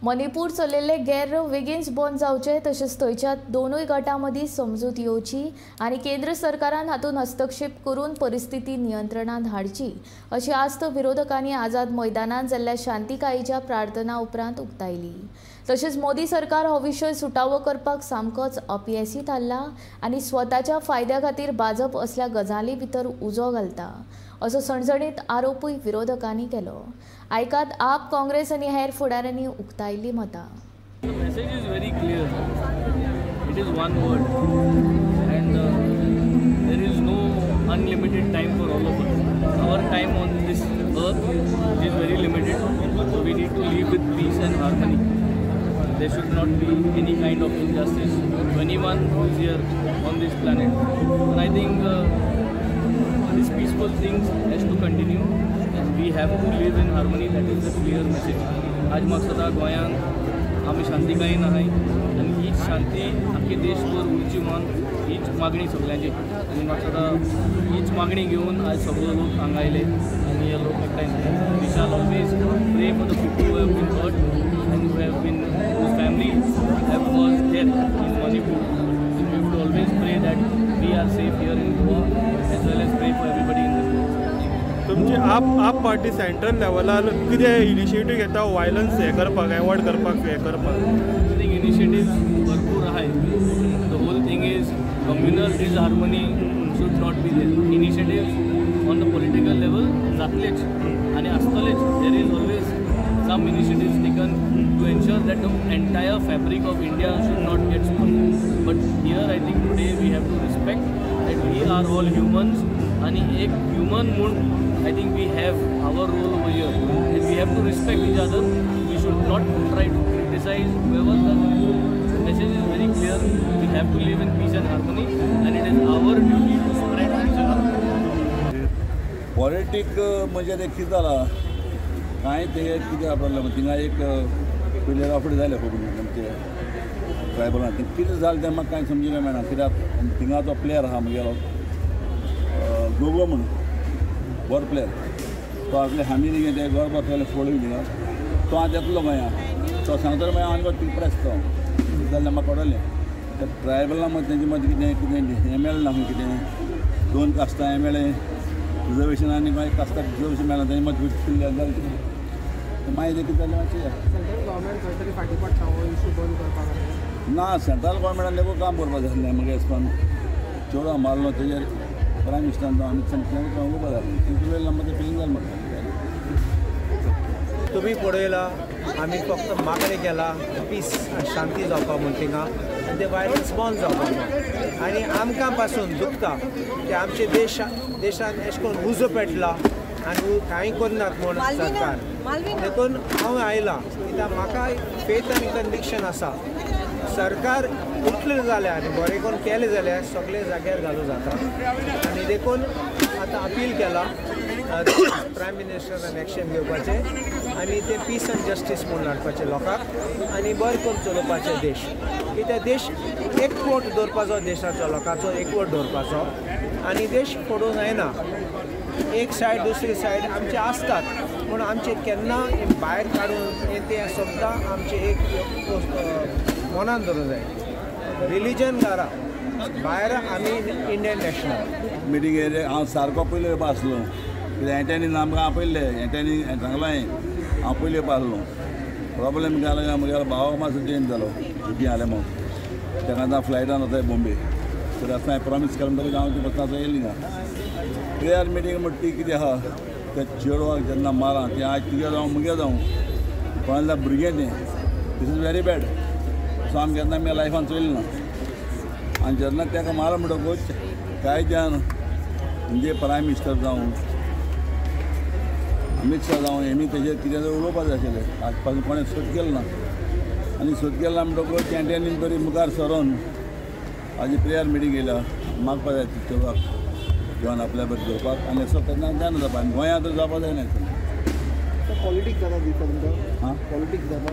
मणिपूर चलयल्ले गैर वेगींच बंद जावचे, तशेंच थंयच्या दोनूय गटां मदीं समजूत येवची आनी केंद्र सरकारान हातूंत हस्तक्षेप करून परिस्थिती नियंत्रणांत हाडची अशी आस्त विरोधकांनी आझाद मैदानांत जाल्ल्या शांतिकायेच्या प्रार्थना उपरांत उक्तायली. तशेंच मोदी सरकार हो विशय सुटावो करपाक सामकोच अपयेसी थारला आनी स्वताच्या फायद्या खातीर भाजप असल्या गजाली भितर उजो घालता असो सणसणीत आरोपूय विरोधकांनी केलो. आयकात आप, काँग्रेस आनी हेर फुडाऱ्यांनी उक्तायल्ली मतां. The message is very clear. It is one word, and there is no unlimited time for all of us. Our time on this earth is very limited, so we need to live with peace and harmony. There should not be any kind of injustice to anyone who is here on this planet. And I think this peaceful things has to continue, and we have to live in harmony. That is the clear message. आज म्हाका सदां गोंयांत आमी शांतिकायेन आहाय आनी हीच शांती आख्खे देशभर उरची म्हूण हीच मागणी सगल्यांची. आनी म्हाका सदां हीच मागणी घेवन आज सगळो लोक हांगा आयले आनी हे लोक एकठांय जाले. We shall always pray for the people who have been hurt and who have been, whose family have caused death in Manipur. And we would always pray that we are safe here in Goa, as well as pray for everybody in this world. तुमची आप party central लेवलार कितें initiative घेता violence हें करपाक, avoid करपाक, हें करपाक? I think initiatives भरपूर आहाय. The whole thing is communal disharmony should not be there. Initiatives on the political level जातलेच आनी आसतलेच. There is always some initiatives taken to ensure that the entire fabric of India should not get spoiled. But here I think today we have to respect that we are all humans, and ek human म्हूण I think we have our role over here, and we have to respect each other. We should not try to criticize whoever does it. The message is very clear. We have to live in peace and harmony, and it is our duty to spread peace and harmony. Politic म्हणजे ते कितें जाला कांय ते कितें problem थिंगा एक पयलीं राफडे जाले खूब आमचे ट्रायबलान. कितें जालें तें म्हाका कांय समजुना मेळना. कित्याक थिंगा तो प्लेयर आहा म्हगेलो गोगो म्हणून बरो प्लेयर, तो आपले हामी ते गरबा सगळें फोडून थिंगा तो आतां येतलो गोंया. तो सांगतलो मागीर आनी ती प्रेस तो जाल्यार म्हाका कळटलें. त्या ट्रायबलां मदीं तेंचे मदीं कितें कितें हें मेळना खंय कितें दोन कास्तां हें मेळ्ळें रिजर्वेशन आनी मागीर कास्ताक रिजर्वेशन मेळना तेंचे मदीं जालें कितें मागीर तें कितें जालें मातशें. ना सेंट्रल गव्हर्मेंटान लेगून काम करपाक जाय आसलें म्हाका एसपान. चेडो मारलो तेजेर प्रायम मिनिस्टरान तो अमित शाह उलोवपाक जाय आसलें. तेंचे वेळ म्हाका फिलींग जालें म्हाका. तुमी पळयला आमी फक्त मागणी केला पीस शांती जावपा म्हूण थिंगा आनी ते वायलन्स बंद जावपा म्हूण. आनी आमकां पासून दुखता की आमचे देशान अशें करून उजो पेटला आनी कांय करनात म्हूण सरकार. देखून हांव आयलां कित्याक म्हाका फेथ आनी कन्विक्शन आसा सरकार उठलें जाल्यार आनी बरें करून केलें जाल्यार सगळे जाग्यार घालूं जाता. आनी देखून आतां अपील केला प्रायम मिनिस्टरान एक्शन घेवपाचें आनी ते पीस आनी जस्टीस म्हूण हाडपाचें लोकांक आनी बरें करून चलोवपाचें देश. कित्याक देश एकवट दवरपाचो, देशाचो लोकांचो एकवट दवरपाचो आनी देश फोडूंक जायना. एक सायड दुसरी सायड आमचे आसतात पूण आमचे केन्ना भायर काडून हें तें सद्दां आमचें एक मनान धरूंक जाय. रिलीजन घरा भायर आमी इंडियन नॅशनल. मिटिंगेर हांव सारको पयलो येवपा आसलो कित्याक हेंट्यांनी आमकां आपयल्लें, हेंट्यांनी सांगलां हांवें हांव पयलीं येवपा आसलो. प्रॉब्लेम जालो म्हगेलो भाव मातसो चेंज जालो दुखी जालें म्हूण ताका आतां फ्लायटान वताय बॉम्बे. तर आतां हांवें प्रॉमीस केलें म्हणटकच हांव ती बसना येयली ना. प्रेयर मिटींग म्हणटा ती कितें आहा त्या चेडवाक जेन्ना मारा तें आज तुगे जावं मुगे जावं कोणाल्या भुरगें तें this is very bad. So आमी केन्ना आमी लायफान चोयलें ना. आनी जेन्ना ताका मारा म्हणटकूच कांय जाण म्हणजे प्रायम मिनिस्टर जावं अमीत शाह जावं हेमी तेजेर कितें तरी उलोवपाक जाय आशिल्लें. आज पासून कोणें सोद केलो ना आनी सोद केलो ना म्हणटकूच तेंच्यांनी तरी मुखार सरोन आजी प्रेयर मिटींग येयल्या मागपा जाय चेडवाक घेवन आपल्या बरें घेवपाक आनी असो केन्ना जायना जावपा आनी गोंयांत तर जावपा जायना. पॉलिटिक्स जाता दिसता तुमकां? हां, पॉलिटिक्स जाता